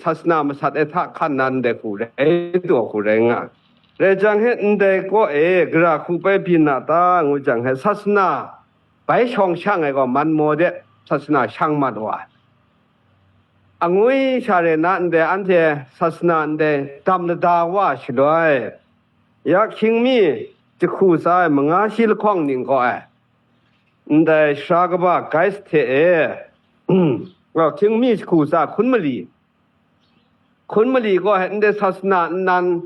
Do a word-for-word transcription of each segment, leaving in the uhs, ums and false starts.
sasana masat ai hta hkan na ndai hku rai taw hku rai nga. Rai jang he ndai kaw e gara hku bai byin na ta ngu jang he, sasana bai shawng shang ai gaw man maw de, sasana shang mat wa ai. Angwi sha rai na ndai anhte sasana ndai dam lada wa shaloi, ya hkying mi jahku tsa ai manga shi lahkawng ning kaw ai, ndai sara kaba Gaius hte e, hkying mi jahku tsa hkun mali, hkun mali gaw he ndai sasana nnan,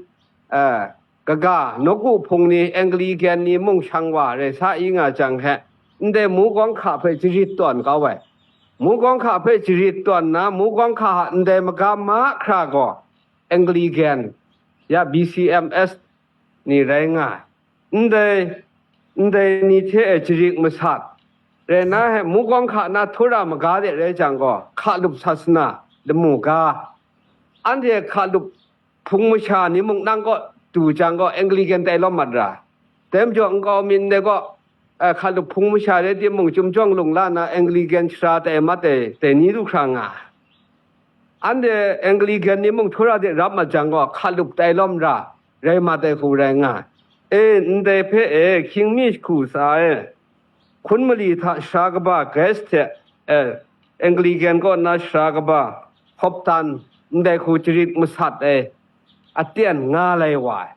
eh, kaga, nawku hpung ni, Anglican ni mung shang wa rai sa i nga jang he, ndai mungkawng hka hpe jarit tawn kau ai. Mungkawng hka hpe jarit tawn na, mungkawng hka a ndai magam mahkra gaw Anglican, ya B C M S ni rai nga ai. Ndai, ndai ni hte e jarit masat rai na he, mungkawng hka na htura maga de rai jang gaw, hkalup sasana lamu ga, anhte hkalup hpung masha ni mung nang kaw du jang gaw, Anglican tai lawm mat ra. Dai majaw, nkau mi ndai gaw, eh, hkalup hpung masha rai timung, chyum jawng lung la na Anglican sara tai mat ai, dai ni du hkra nga ai. Anhte Anglican ni mung htura de rap mat jang gaw, hkalup tai lawm ra, rai mat ai hku rai nga ai. E, ndai hpe e, hkying mi jahku tsa e, hkun mali hta sara kaba Gaius hte, e, Anglican kaw na sara kaba Hoptan, ndai hku jarit masat ai aten nga lai wa ai.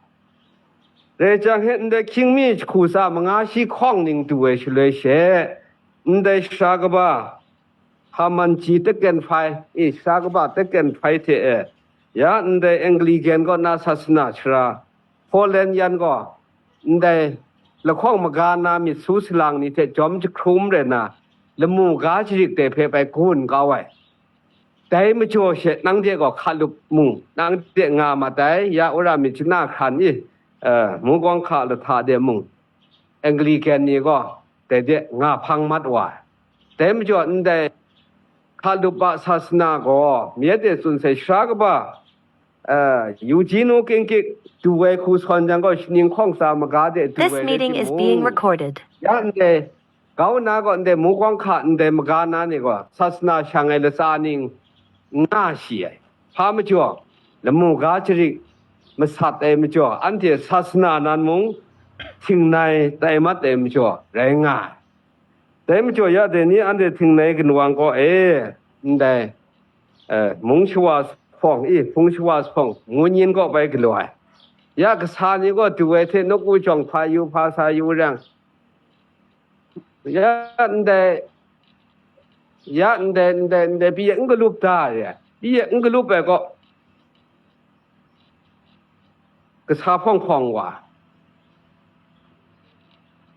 Rai jang he, ndai hkying mi jahku tsa manga shi hkawng ning du ai shaloi she, ndai sara kaba Hpaman ji taken hpai, e, sara kaba taken hpai hte e, ya ndai Anglican kaw na sasana sara, Holland yan gaw, ndai lahkawng maga na myit su salang ni hte jawm jahkrum rai na, lamu ga jarit dai hpe bai gun kau ai. Dai majaw she, nanhte gaw hkalup mung, nanhte nga mat ai, ya wora myit jana hkran i, eh, mungkawng hka lahta de mung, Anglican ni gaw dai de nga hpang mat wa ai. Dai majaw, ndai hkalup a sasana gaw, mi de tsun sai, sara kaba, eh, Eugeno Kingkik du ai hku sawn jang gaw, shaning hkawng tsa maga de du This ai rai meeting is being timung, recorded. Ya ndai, kau na gaw ndai mungkawng hka ndai maga na ni gaw, sasana shang ai latsa ning nga shi ai. Hpa majaw, lamu ga jarit masat ai majaw, anhte sasana nan mung htingnai tai mat ai majaw rai nga ai. Dai majaw, ya dai ni anhte htingnai ginwang kaw e, ndai, eh, mung shawa sahpawng, i, hpung shawa sahpawng, ngun yin kaw bai galaw ai. Ya kasa ni gaw du ai hte nawku jawng hpa yu, hpa sa yu rai yang, ya ndai, ya ndai, ndai, ndai, pyi n galup da re ai. Pyi n galup ai gaw, kasa hpawng hkawng wa.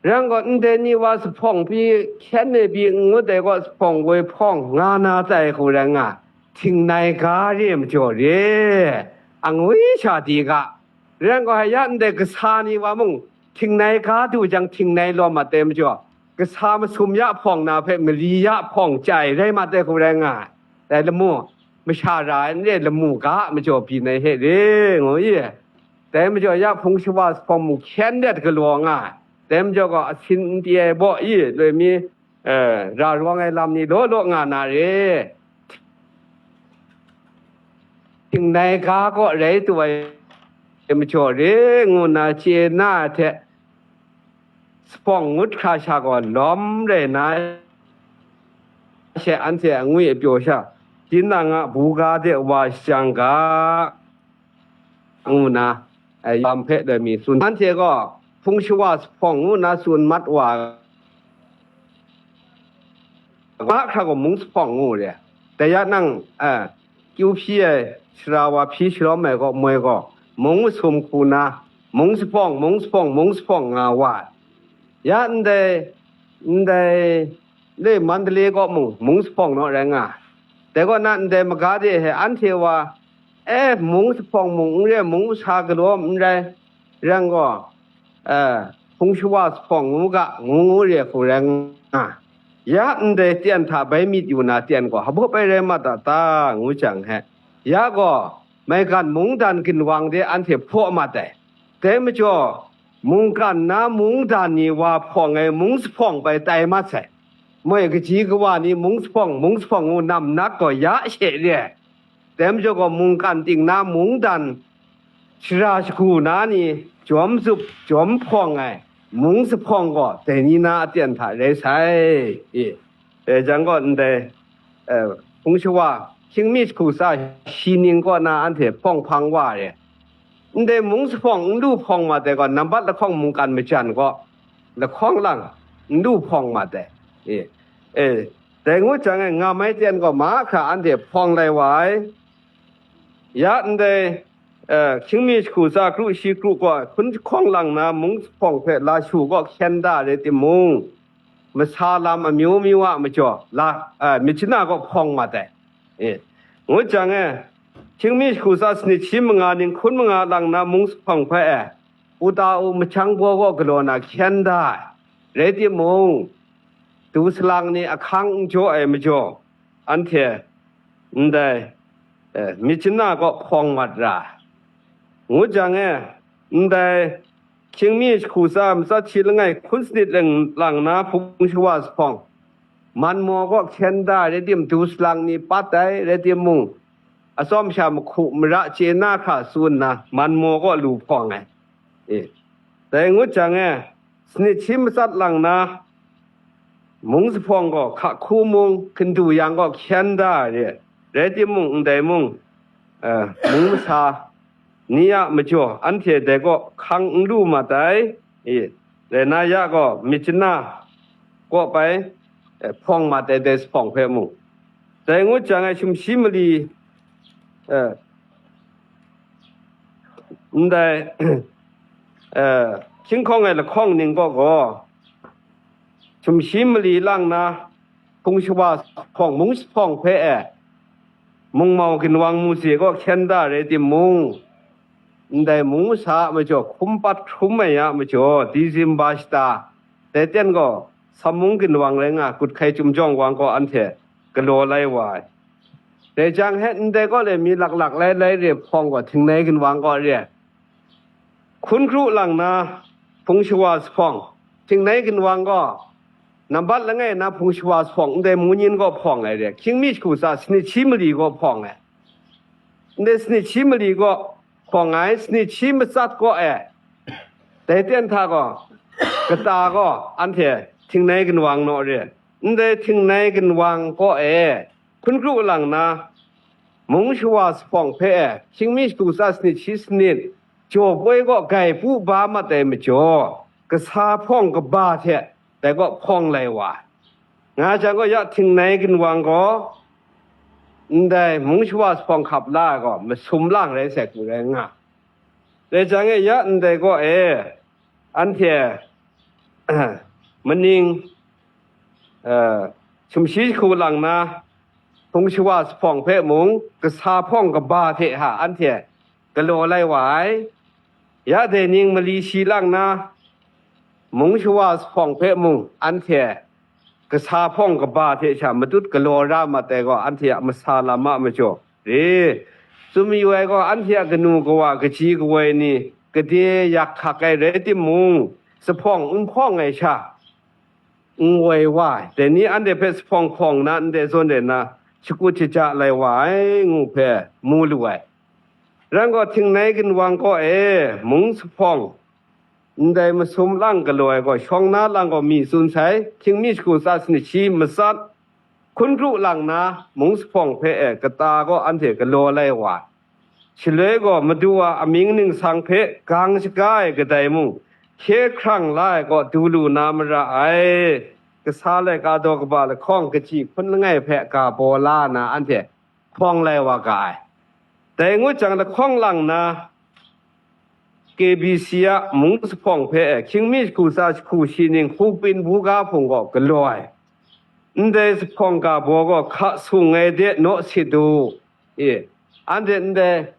Rai yang gaw, ndai ni wa sahpawng pyi hkyen e pyi n ngut ai gaw, sahpawng woi hpawng nga na tai hku rai nga, htingnai ga re majaw re, angwi sha di ga. Rai yang gaw, ya ndai kasa ni wa mung, htingnai ga du jang, htingnai lawm mat ai majaw, kasa masum ya hpawng na hpe mali ya hpawng chyai rai mat ai hku rai nga ai. Dai lamu, masha ra ai n re, lamu ga a majaw byin ai hte re, ngu i. Dai majaw, ya hpung shawa sahpawng mung hkyen let galaw nga ai. Dai majaw gaw, asin n pyi ai baw i, loi mi, eh, ra rawng ai lam ni law law nga na re. Htingnai ga kaw rai tu ai majaw re, ngu nna chye na ai hte, sahpawng ngut hkra sha gaw lawm rai na she, anhte angwi apyaw sha, tinang a buga de wa shajang ga, ngu nna, eh, lam hpe loi mi tsun. Anhte gaw hpung shawa sahpawng ngu nna tsun mat wa, mahkra gaw mung sahpawng ngu re. Dai ya nang, eh, kyu hpyi ai sara wa hpyi shalawm ai gaw, moi gaw, mung masum hku na, mung sahpawng, mung sahpawng, mung sahpawng nga wa ai. Ya ndai, ndai, ndai Mandalay kaw mung, mung sahpawng naw rai nga ai. Dai kaw na, ndai maga de he anhte wa, eh, mung sahpawng mung n re, mung sa galaw n rai, rai yang gaw, eh, hpung shawa sahpawng ngu ga, ngu ngu re hku rai nga. Ya ndai tyan hta bai myit yu na tyan gaw, hpa bai rai mat a ta, ngu jang he, ya gaw, maigan mungdan ginwang de anhte hpaw mat ai. Dai majaw, mungkan na mungdan ni wa hpawng ai mung sahpawng bai tai mat sai. Moi kaji kawa ni mung sahpawng, mung sahpawng ngu nam nat gaw ya she re ai. Dai majaw gaw, mungkan ting na mungdan shara shagu na ni jawm zup jawm hpawng ai mung zuphpawng gaw dai ni na aten hta rai sai. E, dai jang gaw ndai, eh, hpung shawa hkying mi shagu tsa shi ning kaw na anhte hpawng hpang wa re. Ndai mung zuphpawng n lu hpawng mat ai gaw, nambat lahkawng mungkan majan gaw lahkawng lang n lu hpawng mat ai. E, e, dai ngut jang e, ngam ai ten gaw mahkra anhte hpawng lai wa ai. Ya ndai, eh, hkying mi shagu tsa kru shi kru gaw hpun jahkawng lang na mung zuphpawng hpe lashu gaw hkyen da rai timung, masa lam amyu myu a majaw la, eh, myit jana gaw hpawng mat ai. E, ngut jang e, hkying mi shagu tsa sanit shi manga ning hkun manga lang na mung zuphpawng hpe e, uta u mahkyang baw gaw galaw na hkyen da ai. Rai timung, du salang ni ahkang n jaw ai majaw, anhte ndai, eh, myit jana gaw hpawng mat ra ai. Ngut jang e, ndai hkying mi shagu tsa matsat shi langai hkun sanit lang, lang na hpung shawa zuphpawng, man maw gaw hkyen da ai rai tim, du salang ni pat ai rai timung, atsawm sha mahku mara chye na hkra tsun nna, man maw gaw lu hpawng ai. E, dai ngut jang e, sanit shi matsat lang na mung zuphpawng gaw hka hku mung hkindu yang gaw hkyen da ai re, rai timung, ndai mung, eh, mung masa ni a majaw anhte dai kaw hkang n lu mat ai. E, rai na ya gaw, myit jana kaw bai, eh, hpawng mat ai dai zuphpawng hpe mung. Dai ngut jang e, sumshi mali, eh, ndai, eh, hkying hkawng ai lahkawng ning kaw gaw, sumshi mali lang na hpung shawa zuphpawng, mung zuphpawng hpe e, mungmau ginwang muse gaw hkyen da rai timung, ndai mung masa a majaw hkum pat hkrum ai a majaw, Disemba shata, dai ten gaw, Sammung ginwang rai nga, Gut Hkai Chyum Jawng Wang gaw anhte galaw lai wa ai. Dai jang he, ndai kaw le mi laklak lai lai re hpawng gaw, Htingnai ginwang kaw re ai. Hkun kru lang na hpung shawa zuphpawng, Htingnai ginwang gaw, nambat langai na hpung shawa zuphpawng, ndai mu nyin gaw hpawng ai re, hkying mi shagu tsa sanit shi mali gaw hpawng ai. Ndai sanit shi mali gaw hpawng ai, sanit shi matsat kaw e, dai ten hta gaw, kata gaw anhte Htingnai ginwang naw re. Ndai Htingnai ginwang kaw e, hkun kru lang na, mung shawa zuphpawng hpe e, hkying mi shagu tsa sanit shi sanit, jaw poi gaw grai pu ba mat ai majaw, kasa hpawng kaba hte dai kaw hpawng lai wa ai. Nga jang gaw, ya Htingnai ginwang gaw, ndai mung shawa zuphpawng hkap la ai gaw, masum lang rai sai hku rai nga. Dai jang e, ya ndai kaw e, anhte, maning, eh, sumshi shagu lang na, hpung shawa zuphpawng hpe mung, kasa hpawng kaba hte ha anhte galaw lai wa ai. Ya dai ning mali shi lang na, mung shawa zuphpawng hpe mung, anhte kasa hpawng kaba hte sha matut galaw ra mat ai gaw, anhte a masa lam a majaw re. Tsun mayu ai gaw, anhte a kanu kawa, kaji kawoi ni, gade yak hkak ai rai timung, zuphpawng n hpawng ai sha, n woi wa ai. Dai ni anhte hpe zuphpawng hpawng na, ndai zawn de na, shakut shaja lai wa ai, ngu hpe mu lu ai. Rai gaw, Htingnai ginwang kaw e, mung zuphpawng, ndai masum lang galaw ai gaw, shawng na lang gaw mi tsun sai, hkying mi shagu tsa sanit shi matsat, hkun kru lang na, mung zuphpawng hpe e, kata gaw anhte galaw lai wa ai. Shaloi gaw, Madu a amying ningsang hpe gang shaga ai kadai mung, hkye hkrang la ai kaw du lu na mara ai. Kasa laika daw kaba lahkawng kaji hkun langai hpe ga baw la na, anhte hpawng lai wa ga ai. Dai ngut jang, lahkawng lang na, K B C a mung zuphpawng hpe e, hkying mi shagu tsa shagu shi ning hpung byin buga hpung gaw galaw ai. Ndai zuphpawng ga baw gaw hka sung ai de naw sit u. E, anhte ndai,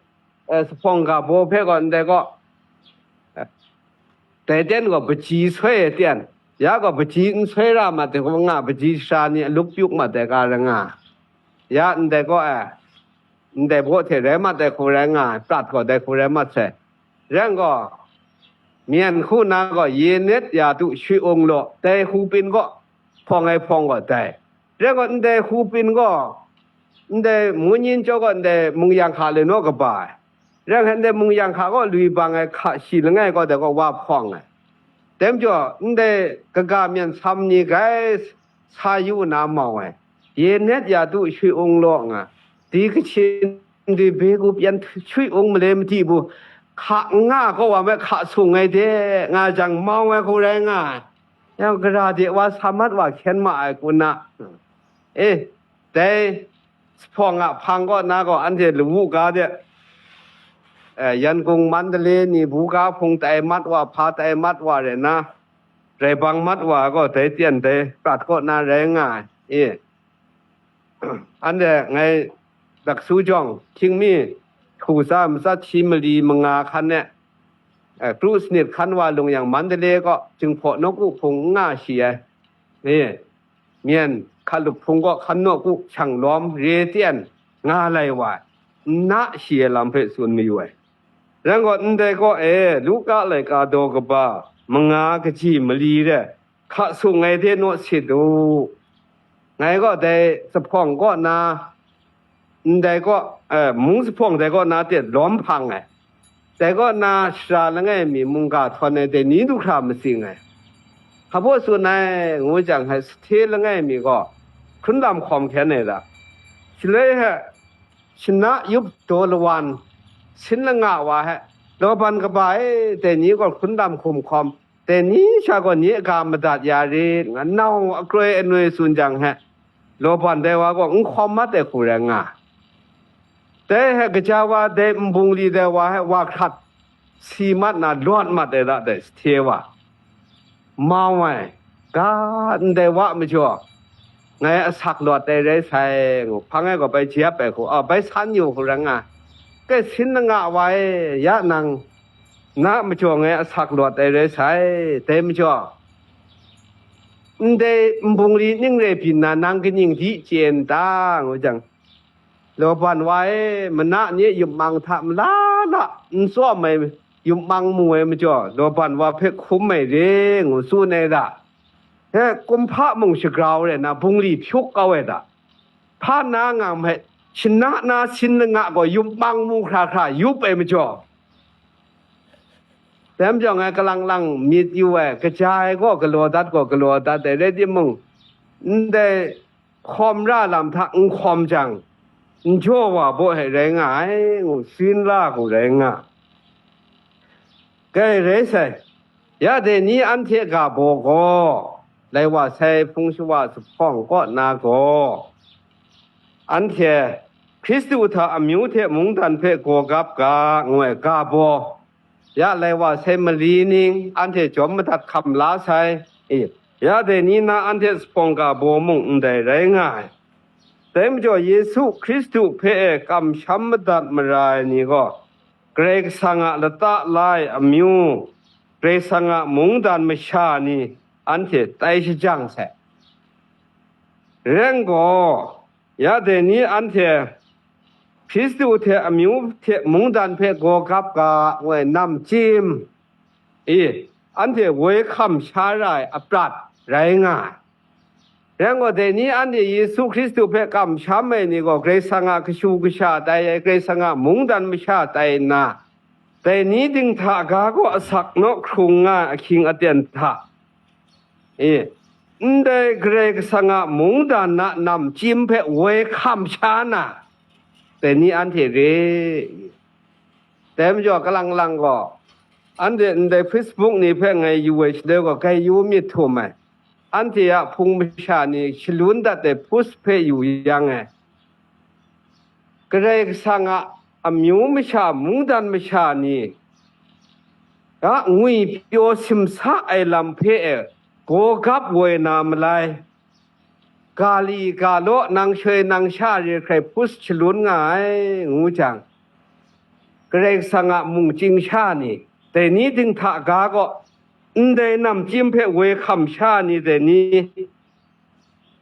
eh, zuphpawng ga baw hpe gaw, ndai gaw, eh, dai ten gaw baji soi ai ten, ya gaw baji n soi ra mat ai hku nga, baji sara ni alup pyuk mat ai ga rai nga, ya ndai gaw, eh, ndai baw hte rai mat ai hku rai nga, prat gaw dai hku rai mat sai. Rai gaw, myen hku na gaw, ye net ya tu shi ung law, dai hpung byin gaw hpawng ai hpawng gaw dai. Rai gaw, ndai hpung byin gaw ndai mungyin chyawm gaw ndai mung yang hka le naw kaba ai. Rai ngai, ndai mung yang hka gaw lui bang ai hka shi langai gaw dai gaw wa hpawng ai. Dai majaw, ndai kaga myen sam ni grai sa yu na mau ai. Ye net ya du shui ung law nga, di kachin di be gu pyan shui ung male madi bu, hka n nga gaw wa me hka sung ai de, nga jang mau ai hku rai nga ai. Yang gara de wa sa mat wa hkyen ma ai kun na. E, dai Sahpawng a hpang kaw na gaw anhte lawu ga de, eh, Yangon, Mandalay ni buga hpung tai mat wa, hpa tai mat wa rai na, rai bang mat wa gaw dai tyen dai prat kaw na rai nga ai. E, anhte ngai daksu jawng, hkying mi hku tsa matsat shi mali manga hkan e, eh, kru sanit hkan wa lung yang, Mandalay kaw Jinghpaw nawku hpung n nga shi ai. E, myen hkalup hpung kaw hkan nawku shang lawm re tyen nga lai wa ai, n na shi ai lam hpe tsun mayu ai. Rai gaw, ndai kaw e Luka laika daw kaba manga kaji mali re hka sung ai de naw sit u. Ngai gaw dai Sahpawng kaw na, ndai kaw, eh, mung Sahpawng dai kaw na te lawm hpang ai. Dai kaw na shara langai mi mungga htawn ai dai ni du hkra matsing ai. Hpa baw tsun ai, ngu jang, hai sahte langai mi gaw hkrun lam hkawm hkyen ai da. Shaloi he shana yup daw lawan, sin langa wa he, Laban kaba e, dai ni gaw hkrun lam hkum hkawm, dai ni sha gaw nye a ga madat ya rit, nga nau akroi anoi tsun jang he, Laban dai wa gaw n hkawm mat ai hku rai nga. Dai he gaja wa, dai nbungli dai wa he wa hkrat si mat na lawt mat ai da, dai sahte wa. Mau ai, ga ndai wa majaw, ngai asak lawt ai rai sai, ngu hpang ai gaw bai jep ai hku, a, bai san yu hku rai nga. Kai sin langa wa e, ya nang, na majaw ngai asak lawt ai rai sai, dai majaw, ndai nbungli ning rai byin na nang kaning di chye n ta, ngu jang, Laban wa e, mana ni a yum mang hta mala la n tsawm ai yum mang mu ai majaw, Laban wa hpe hkum ai re, ngu tsun ai da. He, kumhpa mung shagrau rai na, bungli hpyuk kau ai da. Hpa na nga hpe, shana na sin langa gaw yum mang mu hkra hkra yup ai majaw, dai majaw ngai kalang lang myit yu ai, kaja ai gaw galaw dat gaw galaw dat ai, rai timung, ndai hkawm ra lam hta n hkawm jang, n jaw wa baw he rai nga ai, ngu sin la hku rai nga. Kai rai sai, ya dai ni anhte ga baw gaw, lai wa sai hpung shawa Sahpawng kaw na gaw, anhte Hkristu hta amyu hte mungdan hpe gaw gap ga, ngu ai ga baw, ya lai wa sai mali ning anhte jawm madat hkam la sai, e, ya dai ni na anhte Sahpawng ga baw mung ndai rai nga ai. Dai majaw Yesu Hkristu hpe e kamsham madat mara ai ni gaw, Karai Kasang a lata la ai amyu, Karai Kasang a mungdan masha ni anhte tai shajang sai. Rai gaw, ya dai ni anhte Hkristu hte amyu hte mungdan hpe gaw gap ga, ngu ai namchyim, e, anhte woi hkam sha ra ai aprat rai nga ai. Rai gaw, dai ni anhte Yesu Hkristu hpe kamsham ai ni gaw, Karai Kasang a kashu kasha tai ai, Karai Kasang a mungdan masha tai nna, dai ni dinghta ga gaw asak naw hkrung nga ai ahkying aten hta, e, ndai Karai Kasang a mungdan a namchyim hpe woi hkam sha na, dai ni anhte re. Dai majaw, kalang lang gaw, anhte ndai Facebook ni hpe ngai yu ai shaloi gaw, grai yu myit htum ai. Anhte a hpung masha ni shalun dat ai post hpe yu yang e, Karai Kasang a amyu masha, mungdan masha ni a ngwi pyaw simsa ai lam hpe e gaw gap woi na malai, ga li ga law, nang shoi nang sha re hkrai post shalun nga ai, ngu jang, Karai Kasang a mung chying sha ni, dai ni dinghta ga gaw, ndai namchyim hpe woi hkam sha ni, dai ni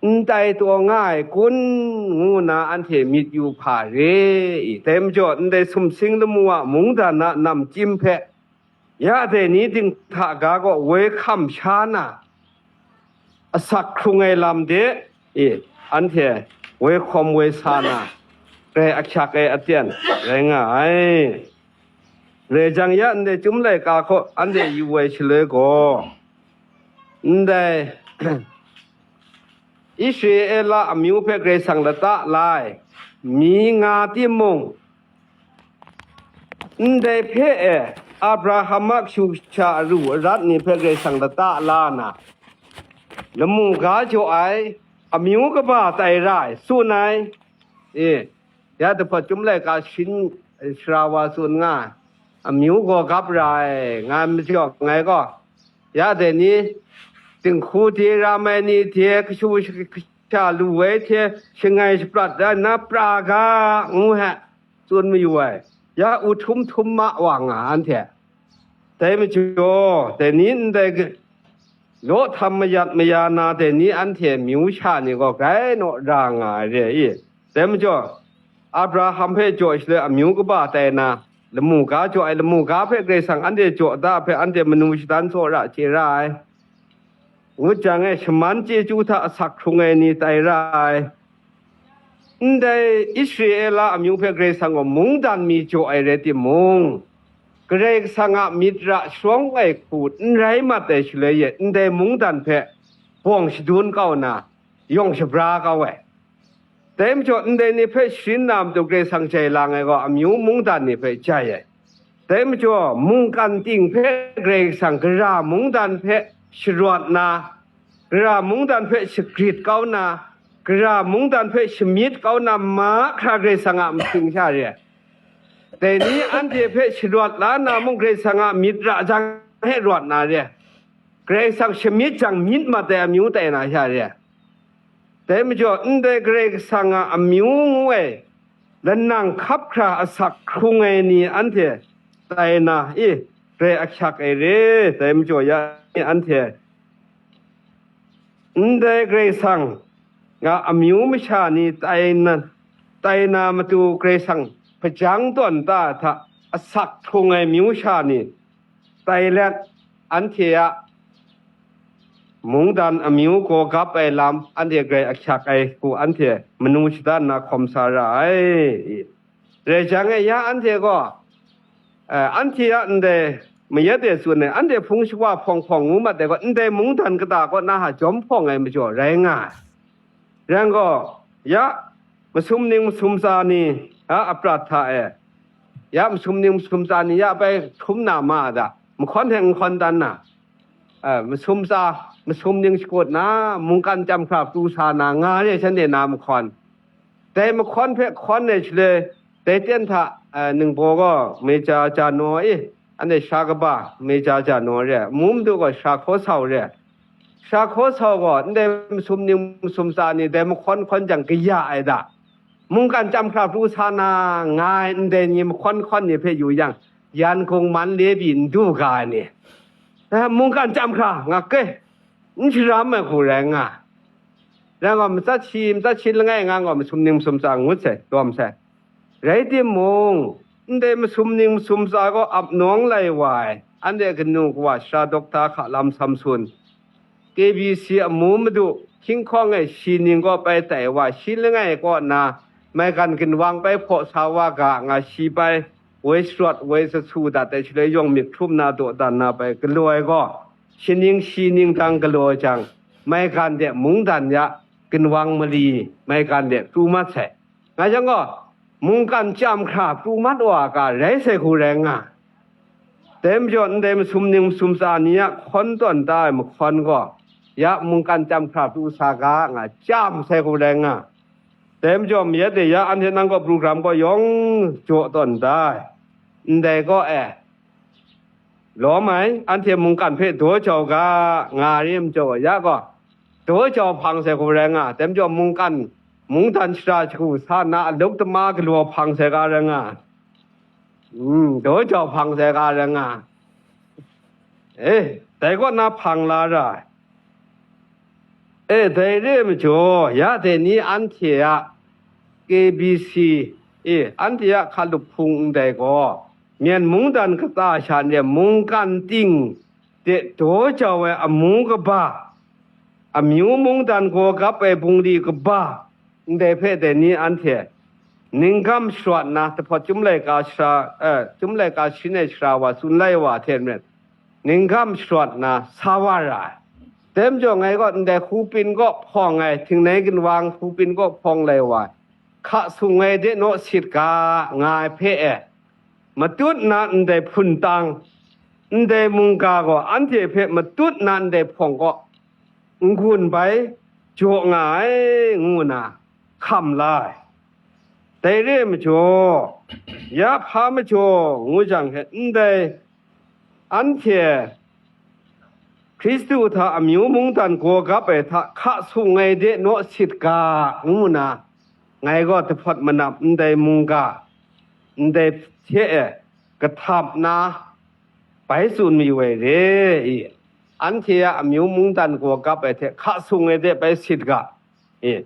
n tai taw nga ai kun, ngu na anhte myit yu hpa re i? Dai majaw, ndai sumsing lamu a mungdan a namchyim hpe, ya dai ni dinghta ga gaw woi hkam sha na, asak hkrung ai lam de, e, anhte woi hkawm woi sa na, grai ahkyak ai aten rai nga ai. Rai jang ya ndai Chyum laika hkaw anhte yu ai shaloi gaw, ndai Israela amyu hpe Karai Kasang lata la ai mi nga timung, ndai hpe e Abraham a kashu kasha aru arat ni hpe Karai Kasang lata la na, lamu ga jaw ai amyu kaba tai ra ai, tsun ai. E, ya dahpawt Chyum laika shin, sara wa tsun nga ai, amyu gaw gap ra ai, nga majaw ngai gaw, ya dai ni, dinghku de ram ai ni de, kashu kasha lu ai hte shangai shaprat da nna pra ga, ngu he, tsun mayu ai. Ya u htum htum ma wa nga anhte. Dai majaw, dai ni ndai g-, law htam mayat maya na dai ni anhte myu sha ni gaw grai naw ra nga ai re i? Dai majaw, Abraham hpe jaw shaloi amyu kaba tai na, lamu ga jaw ai, lamu ga hpe Karai Kasang anhte jaw da hpe anhte manu shadan tsawra chye ra ai. Ngut jang e, shaman chyeju hta asak hkrung ai ni tai ra ai. Ndai Israela amyu hpe Karai Kasang gaw mungdan mi jaw ai rai timung, Karai Kasang a myit ra sharawng ai hku n rai mat ai shaloi e, ndai mungdan hpe bawng shadun kau na, yawng shabra kau ai. Dai majaw, ndai ni hpe sharin na matu Karai Kasang jai lang ai gaw, amyu mungdan ni hpe jai ai. Dai majaw, mungkan ting hpe Karai Kasang gara mungdan hpe sharawt na, gara mungdan hpe shagrit kau na, gara mungdan hpe shamyit kau na mahkra Karai Kasang a mahkying sha re ai. Dai ni anhte hpe sharawt la na mung, Karai Kasang a myit ra jang hte rawt na re ai. Karai Kasang shamyit jang myit mat ai amyu tai na sha re ai. Dai majaw, ndai Karai Kasang a amyu ngu ai, lanang hkap hkra asak hkrung ai ni anhte tai na, i, grai ahkyak ai re. Dai majaw, ya ni anhte, ndai Karai Kasang a amyu masha ni tai na, tai na matu Karai Kasang hpajang tawn ta hta asak hkrung ai myu sha ni tai let, anhte a mungdan amyu gaw gap ai lam, anhte grai ahkyak ai hku anhte manu shada nna hkawm sa ra ai. Rai jang e, ya anhte gaw, eh, anhte a ndai mayat e tsun ai, anhte hpung shawa hpawng hpawng ngu mat ai gaw, ndai mungdan kata kaw na ha jawm hpawng ai majaw rai nga ai. Rai gaw, ya masum ning masum tsa ni a aprat hta e, ya masum ning masum tsa ni ya bai htum na ma a da, mahkawn hte n hkawn dan na, eh, masum tsa, masum ning shakut na, mungkan chyam hkra pru sa na, nga re shanhte na mahkawn. Dai mahkawn hpe hkawn ai shaloi, dai ten hta, eh, ningbaw gaw Meja Jano e, anhte sara kaba Meja Jano re, amu madu gaw sara hkaw sau re. Sara hkaw sau gaw ndai masum ning masum tsa ni dai mahkawn hkawn jang kaya ai da. Mungkan chyam hkra pru sa na nga ai ndai ni mahkawn hkawn ni hpe yu yang, yan hkungman le pyi n du ga ai ni, eh, mungkan chyam hkra nga ke, n sharam ai hku rai nga ai. Rai nga, matsat shi, matsat shi langai nga gaw masum ning masum tsa ngut sai, dawm sai. Rai timung, ndai masum ning masum tsa gaw ap nawng lai wa ai, anhte kanu kawa sara dokta hka lam Samsun, K B C amu madu hkying hkawng e shi ning kaw bai tai wa, shi langai kaw na maigan ginwang bai hpaw sa wa ga nga shi bai, woi sharawt, woi sasu dat ai shaloi yawng myit hkrum na dawdan na bai galaw ai gaw, shi ning shi ning dang galaw ai jang, maigan de mungdan ya ginwang mali, maigan de pru mat sai. Nga jang gaw, mungkan chyam hkra pru mat wa ga rai sai hku rai nga. Dai majaw, ndai masum ning masum tsa ni a hkawn tawn da ai mahkawn gaw, ya mungkan chyam hkra pru sa ga nga, chyam sai hku rai nga. Dai majaw, mayat e ya anhte nang kaw program kaw yawng jaw tawn da ai, ndai kaw e, lawm ai, anhte mungkan hpe daw jau ga, nga re majaw, ya gaw, daw jau hpang sai hku rai nga, dai majaw, mungkan, mungdan shara shagu sa na, aluk dama galaw hpang sai ga rai nga, mm, daw jau hpang sai ga rai nga, e, dai kaw na hpang la ra ai. E, dai re ai majaw, ya dai ni anhte a K B C, e, anhte a hkalup hpung ndai gaw, Myen mungdan kata sha n re, mungkan ting de daw jau ai amu kaba, amyu mungdan gaw gap ai bungli kaba, ndai hpe dai ni anhte ninggam sharawt nna, dahpawt chyum laika shara, eh, chyum laika sharin ai shara wa tsun lai wa hte maren, ninggam sharawt nna sa wa ra ai. Dai majaw ngai gaw ndai hupin kaw hpawng ai, htingnai ginwang hupin kaw hpawng lai wa ai, hka sung ai de naw sit ga, nga ai hpe e, matut nna ndai hpun tang, ndai mungga gaw anhte hpe matut nna ndai hpawng kaw n-gun bai jaw nga ai, ngu nna hkam la ai. Dai re ai majaw, ya hpa majaw ngu jang hte, ndai anhte Hkristu hta amyu mungdan gaw gap ai hta hka sung ai de naw sit ga, ngu nna, ngai gaw dahpawt manap ndai mungga, ndai hte e kahtap nna bai tsun mayu ai re i? Anhte a amyu mungdan gaw gap ai hte hka sung ai de bai sit ga i?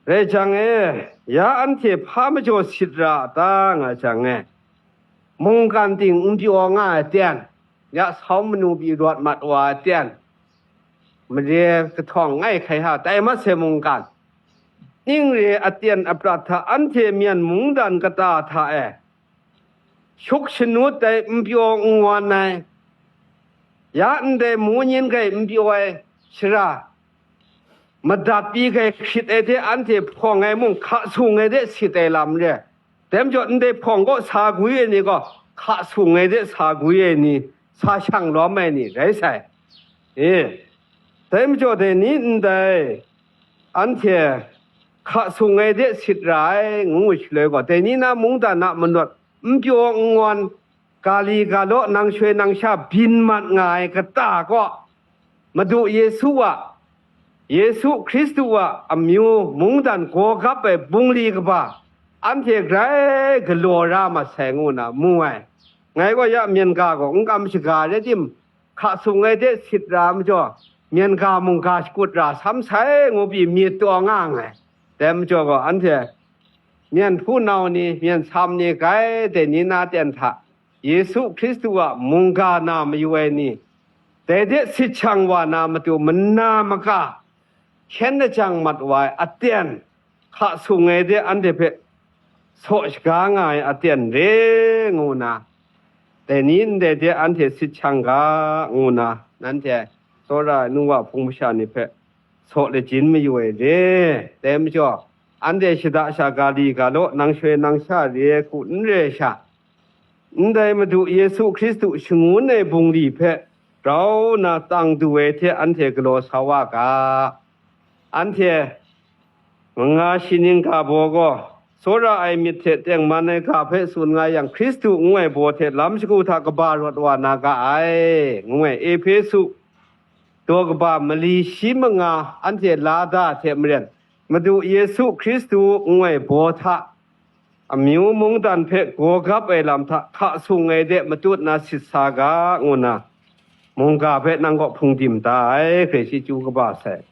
Rai jang e, ya anhte hpa majaw sit ra a ta, nga jang e, mungkan ting n pyaw nga ai ten, ya sau manu pyi rawt mat wa ai ten, mare kahtawng ngai hkai ha tai mat sai mungkan, ning re aten aprat hta anhte myen mungdan kata hta e shuk shanut ai, n pyaw n wan ai, ya ndai mu nyin grai n pyaw ai shara, madat pyi grai hkrit ai hte anhte hpawng ai mung hka sung ai de sit ai lam re. Dai majaw ndai hpawng kaw sa gwi ai ni gaw hka sung ai de sa gwi ai ni, sa shang lawm ai ni rai sai. E, dai majaw dai ni ndai anhte hka sung ai de sit ra ai, ngu shaloi gaw, dai ni na mungdan a manawt n pyaw n wan, ga li ga law nang shoi nang sha byin mat nga ai kata kaw, Madu Yesu a, Yesu Hkristu a amyu mungdan gaw gap ai bungli kaba, anhte grai galaw ra mat sai, ngu nna mu ai. Ngai gaw ya myen ga gaw n kam shaga rai tim, hka sung ai de sit ra majaw, myen ga mungga shakut ra sam sai, ngu pyi myit taw nga nngai. Dai majaw gaw, anhte myen hpunau ni, myen sam ni, grai dai ni na ten hta Yesu Hkristu a mungga na mayu ai ni, dai de sit shang wa na matu mana maka, hkyen lajang mat wa ai aten, hka sung ai de anhte hpe saw shaga nga ai aten re, ngu nna, dai ni ndai de anhte sit shang ga, ngu nna, nanhte tsawra ai nu wa hpung masha ni hpe saw lajin mayu ai re. Dai majaw, anhte shada sha ga li ga law nang shoi nang sha re ai hku n re ai sha, ndai Madu Yesu Hkristu shangun ai bungli hpe grau nna tang du ai hte anhte galaw sa wa ga. Anhte manga shi ning ga baw gaw, tsawra ai myit hte tengman ai ga hpe tsun nga yang, Hkristu ngu ai baw hte lam shagu hta kaba rawt wa na ga ai, ngu ai. Ehpesu daw kaba mali shi manga anhte la da hte maren, Madu Yesu Hkristu ngu ai baw hta amyu mungdan hpe gaw gap ai lam hta hka sung ai de matut na sit sa ga, ngu nna mungga hpe nang kaw hpung dim da ai, hkrai chyeju kaba sai.